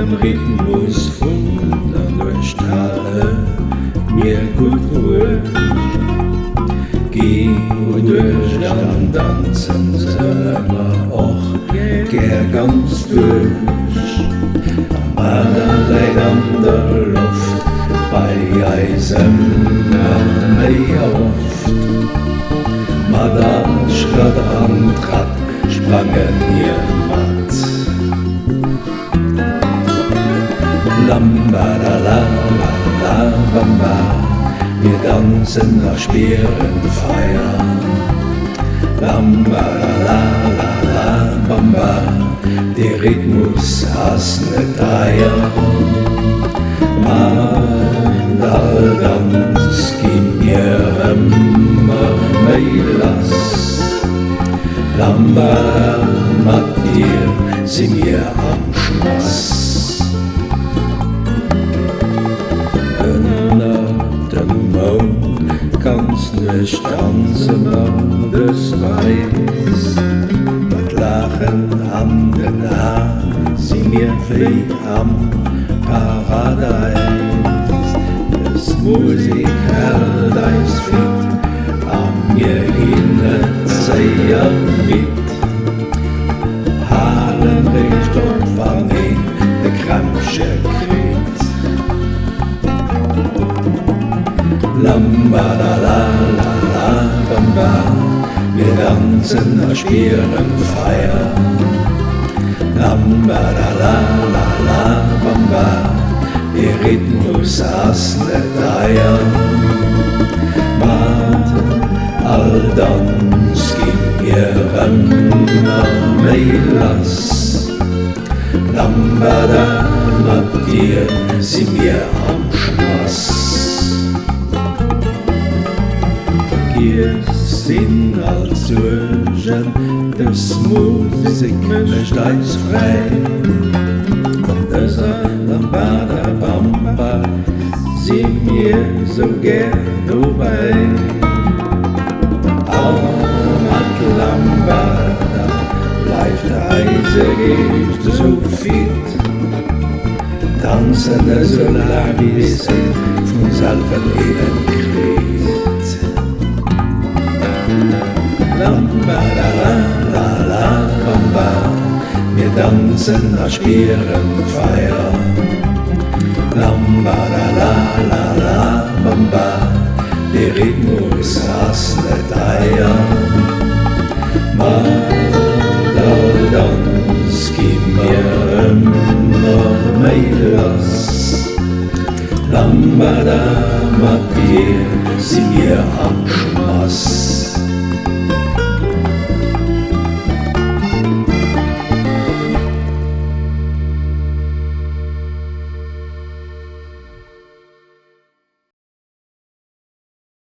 Dem Rhythmus vun der Nuecht hale mir gutt Wuecht. Gi wouduerch an danzen se ëmmer och gär ganz duerch. Lambada läit an der Loft, bei eis ëmmer méi oft. Mat all Schratt an Tratt sprange mir mat. Lambada la la la bamba, mir danzen a spieren d'Feier. Lambada la la la bamba, de Rhythmus ass net deier. Mat all Danz gi mir ëmmer méi lass. Lambada mat dir si mir am Schmass. Ënnert dem Mound ganz Nuecht danze mer dës Weis. Mat Laachen an den Aen si mir wéi am Paradäis. Dës Musek hält eis fit a mir ginn net séier midd. Halen réischt op wann een de Krämpche kritt. Lambadalalalabamba, mir danzen a spieren d'Feier. Lambadalalalabamba, de Rhythmus ass net deier. Mat all Danz gi mir ëmmer méi lass. Lambada, mat dir si mir am Schmass. Vergiess sinn all d'Suergen, dës Musek mécht eis fräi. An dëser Lambada Bamba si mir sou gär dobäi. A mat Lambada bleift eise Geescht esou fit. Danzen esou laang bis et vum selwen eenen kritt. Lambada la la la bamba, mir danzen a spieren d'Feier. Lambada la la la bamba, de Rhythmus ass net deier. Mat all Danz gi mir ëmmer méi lass. Lambada, mat dir si mir am Schmass.